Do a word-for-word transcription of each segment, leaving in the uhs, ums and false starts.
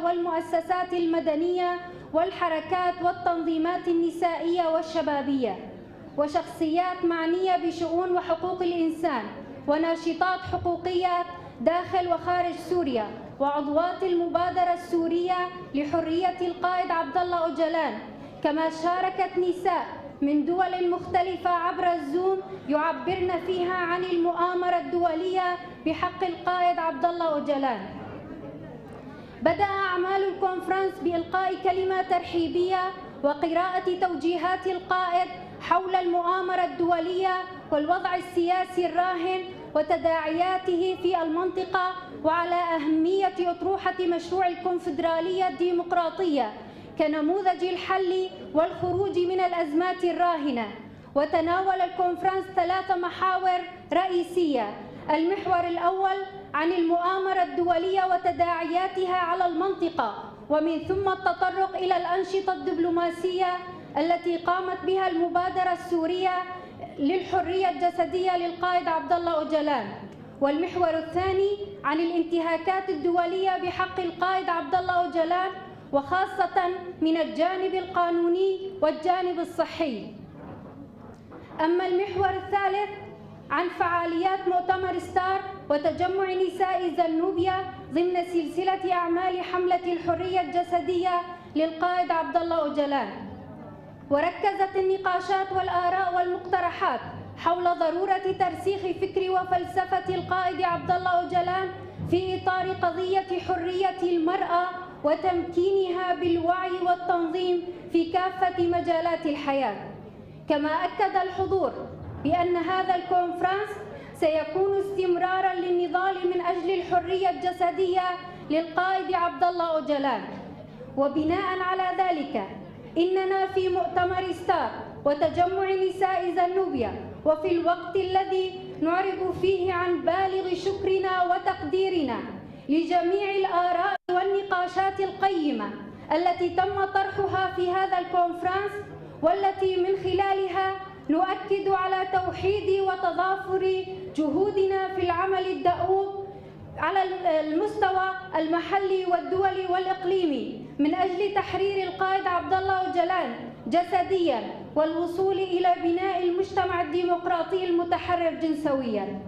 والمؤسسات المدنية والحركات والتنظيمات النسائية والشبابية، وشخصيات معنية بشؤون وحقوق الإنسان، وناشطات حقوقيات داخل وخارج سوريا، وعضوات المبادرة السورية لحرية القائد عبد الله أوجلان، كما شاركت نساء من دول مختلفة عبر الزوم يعبرن فيها عن المؤامرة الدولية بحق القائد عبد الله أوجلان. بدأ أعمال الكونفرنس بإلقاء كلمة ترحيبية وقراءة توجيهات القائد حول المؤامرة الدولية والوضع السياسي الراهن وتداعياته في المنطقة، وعلى أهمية أطروحة مشروع الكونفدرالية الديمقراطية كنموذج الحل والخروج من الأزمات الراهنة. وتناول الكونفرنس ثلاث محاور رئيسية: المحور الأول عن المؤامرة الدولية وتداعياتها على المنطقة، ومن ثم التطرق إلى الأنشطة الدبلوماسية التي قامت بها المبادرة السورية للحرية الجسدية للقائد عبد الله أوجلان. والمحور الثاني عن الانتهاكات الدولية بحق القائد عبد الله أوجلان، وخاصة من الجانب القانوني والجانب الصحي. أما المحور الثالث عن فعاليات مؤتمر ستار وتجمع نساء زنوبيا ضمن سلسلة أعمال حملة الحرية الجسدية للقائد عبد الله أوجلان. وركزت النقاشات والآراء والمقترحات حول ضرورة ترسيخ فكر وفلسفة القائد عبد الله أوجلان في إطار قضية حرية المرأة وتمكينها بالوعي والتنظيم في كافة مجالات الحياة. كما أكد الحضور بأن هذا الكونفرنس سيكون استمرارا للنضال من أجل الحرية الجسدية للقائد عبد الله أوجلان. وبناء على ذلك، إننا في مؤتمر ستار وتجمع نساء زنوبيا، وفي الوقت الذي نعرب فيه عن بالغ شكرنا وتقديرنا لجميع الآراء والنقاشات القيمة التي تم طرحها في هذا الكونفرنس، والتي من خلالها نؤكد على توحيد وتضافر جهودنا في العمل الدؤوب على المستوى المحلي والدولي والإقليمي من أجل تحرير القائد عبد الله أوجلان جسديا والوصول إلى بناء المجتمع الديمقراطي المتحرر جنسويا.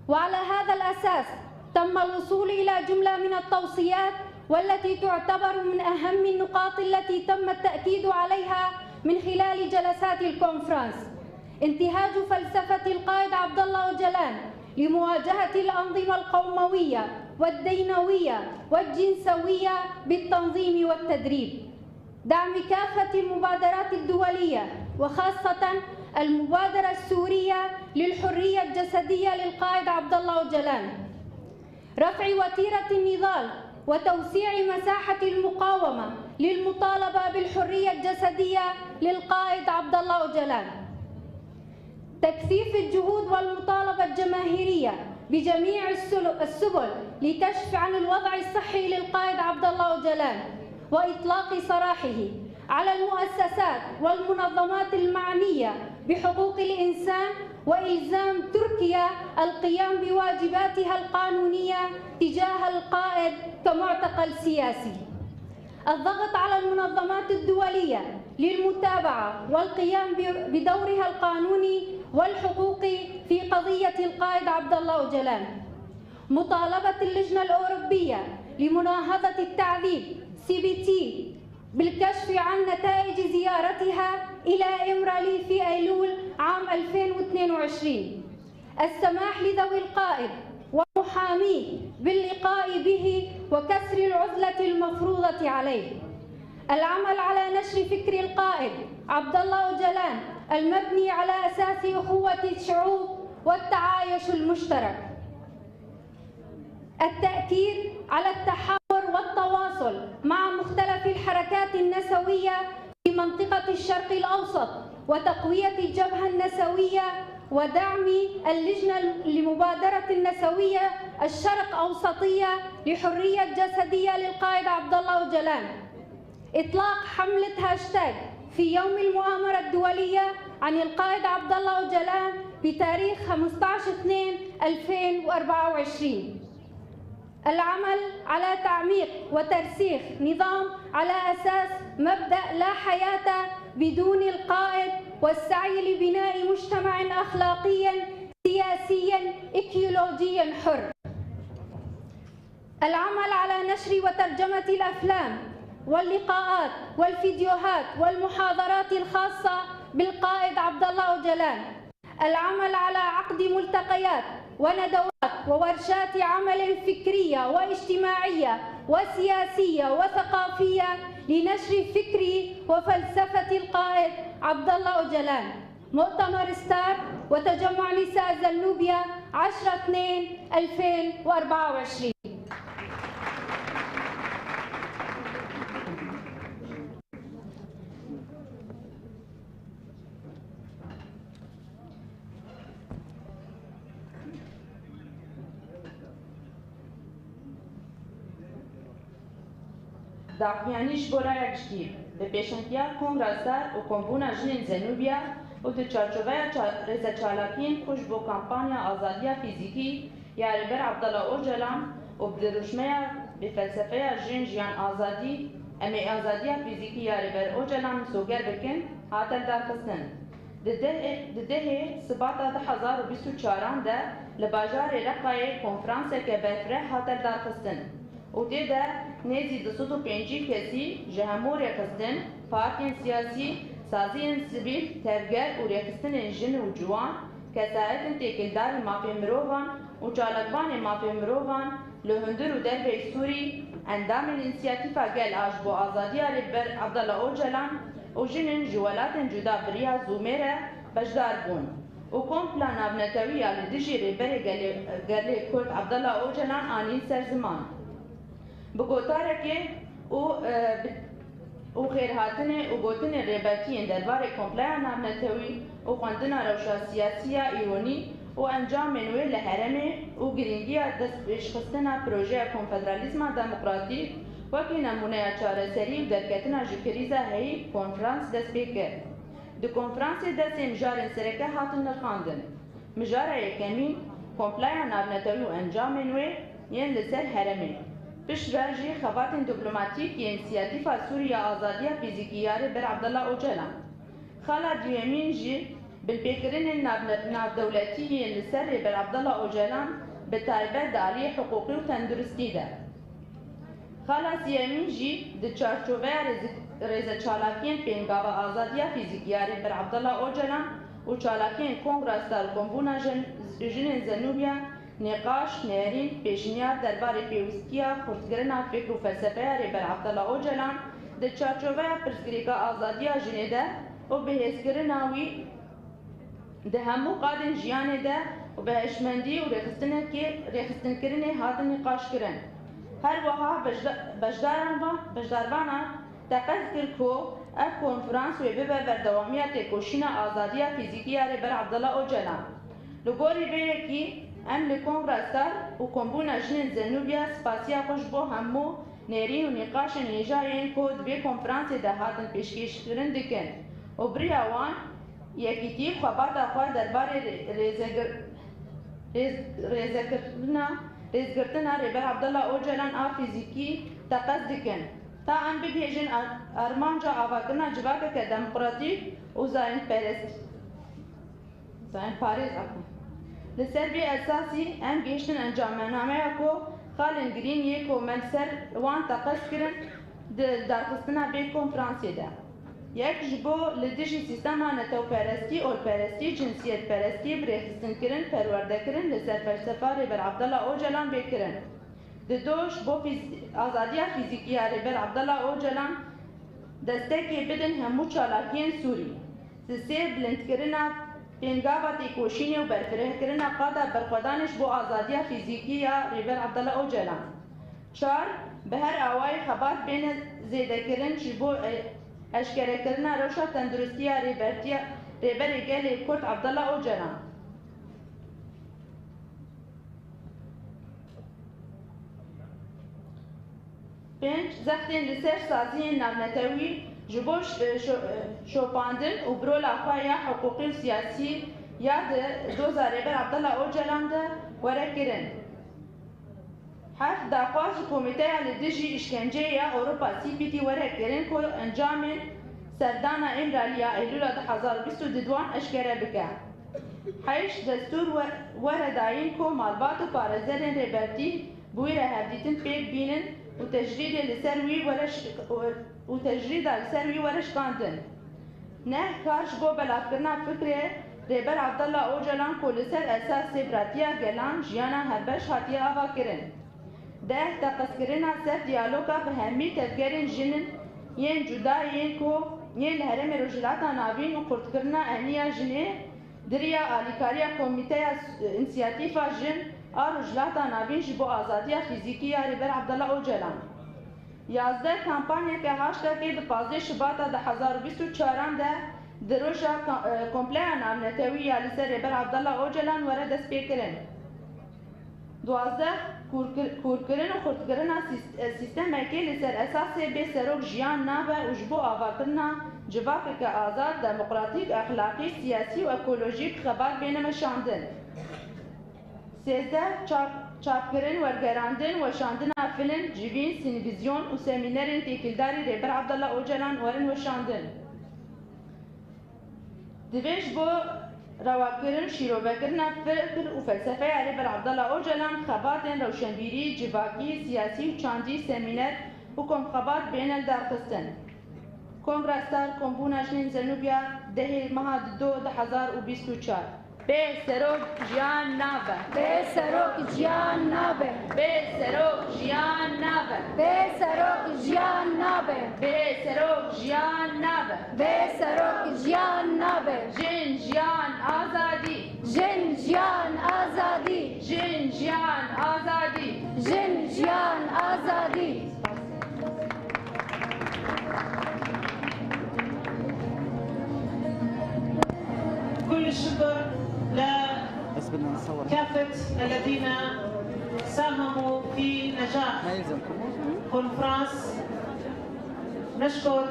وعلى هذا الأساس تم الوصول إلى جملة من التوصيات، والتي تعتبر من أهم النقاط التي تم التأكيد عليها من خلال جلسات الكونفرنس: انتهاج فلسفة القائد عبد الله أوجلان لمواجهة الأنظمة القوموية والدينوية والجنسوية بالتنظيم والتدريب. دعم كافة المبادرات الدولية، وخاصة المبادرة السورية للحرية الجسدية للقائد عبد الله أوجلان. رفع وتيرة النضال وتوسيع مساحة المقاومة للمطالبة بالحرية الجسدية للقائد عبد الله أوجلان. تكثيف الجهود والمطالبة الجماهيرية بجميع السل-، السبل لكشف عن الوضع الصحي للقائد عبد الله أوجلان وإطلاق سراحه، على المؤسسات والمنظمات المعنية بحقوق الإنسان وإلزام تركيا القيام بواجباتها القانونية تجاه القائد كمعتقل سياسي. الضغط على المنظمات الدولية للمتابعة والقيام ب-، بدورها القانوني والحقوقي في قضية القائد عبد الله أوجلان. مطالبة اللجنة الأوروبية لمناهضة التعذيب، سي بي تي، بالكشف عن نتائج زيارتها إلى إمرالي في أيلول عام ألفين واثنين وعشرين. السماح لذوي القائد ومحاميه باللقاء به وكسر العزلة المفروضة عليه. العمل على نشر فكر القائد عبد الله أوجلان المبني على أساس أخوة الشعوب والتعايش المشترك. التأكيد على التحاور والتواصل مع مختلف الحركات النسوية في منطقة الشرق الأوسط، وتقوية الجبهة النسوية، ودعم اللجنة لمبادرة النسوية الشرق أوسطية لحرية جسدية للقائد عبد الله أوجلان. إطلاق حملة هاشتاج في يوم المؤامرة الدولية عن القائد عبد الله أوجلان بتاريخ خمستعش اثنين ألفين وأربعة وعشرين. العمل على تعميق وترسيخ نظام على أساس مبدأ لا حياة بدون القائد، والسعي لبناء مجتمع أخلاقيا سياسيا إيكولوجيا حر. العمل على نشر وترجمة الأفلام واللقاءات والفيديوهات والمحاضرات الخاصة بالقائد عبد الله أوجلان. العمل على عقد ملتقيات وندوات وورشات عمل فكرية واجتماعية وسياسية وثقافية لنشر فكر وفلسفة القائد عبد الله أوجلان. مؤتمر ستار وتجمع نساء زنوبيا، عشرة اثنين ألفين وأربعة وعشرين. Daxuyanî ji bo raya giştî, bi pêşengtiya Kongra Star û Kombûna Jinên Zenûbiya û di çarçoveya ça-, rêzeçalakiyên ku ji bo kampanya azadiya fîzîkî ya Rêber Abdullah Ocalan û bi dirûşmeya bi felsefeya Jin, Jiyan, Azadî, em ê azadiya fîzîkî ya Rêber Ocalan misoger bikin, hate lidarxistin. Di dehê, di dehê Sibata du hezar û bîst û çaran de li bajarê Reqayê konferanseke berfireh hate lidarxistin û tê de nêzî du sed û pêncî kesî ji hemû rêxistin, partiyên siyasî, saziyên sivîl, tevger û rêxistinên jin û ciwan, kesayetên têkildarên mafê mirovan û çalakvanên mafê mirovan li hundir û derveyî Sûrî, endamên Însiyatîfa Gel a ji bo Azadiya Rêber Abdullah Ocalan û jinên ji welatên cuda bi riya Zoomê re beşdar bûn û kompla navnetewî ya li dijî Rêberê Gelê, Gelê Kurd Abdullah Ocalan anîn ser ziman. Bi gotarekê û, e, bi, û xêrhatinê û gotinên rêbertiyên derbarê kompleya navnetewî û xwendina rewşa siyasî ya îronî û encamên wê li herêmê û girîngiya destpêşxistina projeya konfederalîzma demokratîk wekî nemûneya çareserî û derketina ji krîza heyî konferans dest pê kir. Di konferansê de sê mijarên sereke hatin nirxandin. Mijara yekemîn, kompleya navnetewî û encamên wê yên li ser herêmê. Piştre jî xebatên dîplomatîk yên Însiyatîfa Sûrî ya Azadiya Fîzîkî ya Rêber Abdullah Ocalan. Xala duyemîn jî binpêkirinên navne-, navdewletî yên li ser Rêber Abdullah Ocalan, bi taybet di aliyê hiqûqî û tenduristî de. Xala siyemîn jî di çarçoveya rêze-, rêzeçalakiyên pêngava azadiya fîzîkî ya Rêber Abdullah Ocalan û çalakiyên Kongra Star û Kombûna Jin-, Jinên Zenûbiya nîqaş, nerîn, pêşniyar derbarê pêwîstiya xurtkirina fikr û felsefeya Rêber Abdullah Ocalan di çarçoveya pirsgirêka azadiya jinê de û bihêzkirina wî di hemû qadên jiyanê de û bi hişmendî û rêxistinekê, rêxistinkirinê hatin nîqaşkirin. Her wiha beşda-, beşdaran va-, beşdarvana teqez kir ku ev konferans wê bibe berdewamiya têkoşîna azadiya fîzîkî ya Rêber Abdullah Ocalan. Li gorî vê yekî em li Kongra Star û Kombûna Jinên Zenûbiya spasiya xwe ji bo hemû nêrîn û nîqaşên hêja yên ku di vê konferansê de hatin pêşkêşkirin dikin û bi riya wan Yekîtî xebata xwe derbarê rê-, rêzegir-, rêz-, rêzekirina, rêzgirtina Rêber Abdullah Ocalan a fîzîkî teqez dikin, ta em bigihêjin ar-, armanca avakirina civakeke demokratîk û zayendperest-, zayendparêz, afûn. Li ser vê esasî em gihiştin encamnameya ku xalên girîn yê ku me li ser wan teqez kirin di lidarxistina vê konferansê de. Yek, ji bo li dijî sîstema netewperestî, olperestî, cinsiyetperestî, birêxistinkirin, perwerdekirin li ser felsefa Rêber Abdullah Ocalan bê kirin. Di do, ji bo fîz-, azadiya fîzîkî ya Rêber Abdullah Ocalan destekê bidin hemû çalakiyên Sûrî. Di sê, bilindkirina pêngava têkoşînê û berfirehkirina qada berxwedanê ji bo azadiya fîzîkî ya Rêber Abdullah Ocalan. Çar, bi her awayî xebat bêne zêdekirin ji bo, e, eşkerekirina rewşa tenduristî ya rêbertiya, Rêberê Gelê Kurd Abdullah Ocalan. Pênc, zextên li ser saziyên navnetewî ji bo ş-, e, şo-, e, şopandin û bi rola xwe ya hiqûqî û siyasî ya di doza Rêber Abdullah Ocalan de were kirin. Heft daxwaz ji Komîteya li Dijî Îşkenceyê ya Ewropa C P T were kirin ku encamên serdana Îmraliya Eylûla du hezar û bîst û du wan eşkere bike. Heşt destûr we-, were dayîn ku malbat û parêzerên Rêbertî bi wî re hevdîtin pêk bînin û tecrîdê li ser wî were ş-, û tecrîda li ser wî were şikandin. Neh kar ji bo belavkirina fikrê Rêber Abdullah Ocalan ku li ser esasê biratiya gelan jiyana hevbeş hatiye avakirin. Deh teqezkirina ser diyaloga bi hemî tevgerên jinin yên cuda yên ku yên li Herêmê Rojhilata Navîn û xurtkirina eniya jinê di riya alîkariya Komîteya Însiyatîfa Jin a Rojhilata Navîn ji bo Azadiya Fîzîkî ya Rêber Abdullah Ocalan. Yazdeh kampanyeke hashtaga di pazdeh Şibata du hezar û bîst û çaran de di roja ka-, e, kompleya navnetewî ya li ser Rêber Abdullah Ocalan were destpêkirin. Duwazdeh, kûrkir-, kûrkirin û xurtkirina sîst-, e, sîstemekê li ser esasê bê serok jiyan nabe û ji bo avakirina civakeke azad, demokratîk, exlaqî, siyasî û ekolojîk xebat bêne meşandin. Sêzdeh, çap-, çapkirin, wergerandin, weşandina film, civîn, sînvîzyon û semînerên têkildarî Rêber Abdullah Ocalan werin weşandin. Divê ji bo rewakirin, şîrovekirina fikir û felsefeya Rêber Abdullah Ocalan xebatên rewşenbîrî, civakî, siyasî û çandî, semîner û komxebat bêne lidarxistin. Kongra Star, Kombûna Jinên Zenûbiya, dehê meha dido du hezar û bîst û çar. Bê serok jiyan nabe. Bê serok jiyan nabe. Bê serok jiyan nabe. Bê serok jiyan nabe. Bê serok jiyan nabe. Bê serok jiyan nabe. Jin, jiyan, azadî. Jin, jiyan, azadî. Jin, jiyan, azadî. Jin, jiyan, azadî. كل الشكر لكافة الذين ساهموا في نجاح كونفرنس. نشكر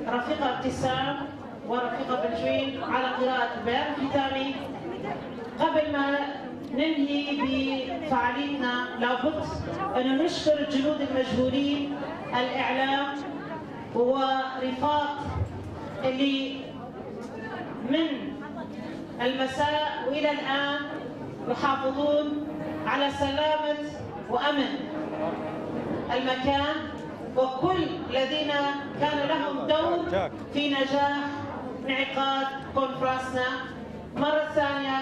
رفيقة ابتسام ورفيقة بنجويل على قراءة البيان الختامي. قبل ما ننهي بفعاليتنا، لابد أن نشكر الجنود المجهولين، الإعلام ورفاق اللي من المساء وإلى الآن يحافظون على سلامة وأمن المكان، وكل الذين كان لهم دور في نجاح انعقاد كونفرنسنا. مرة ثانية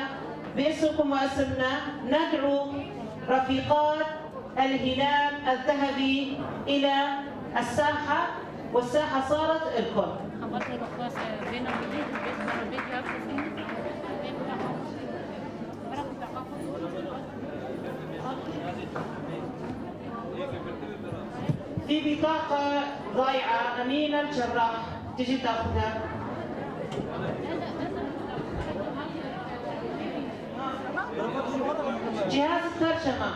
باسمكم واسمنا ندعو رفيقات الهلال الذهبي إلى الساحة، والساحة صارت إلكم. في بطاقة ضايعة، أمينة الجراح تجي تاخذها. جهاز الترجمة.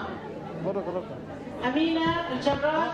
أمينة الجراح.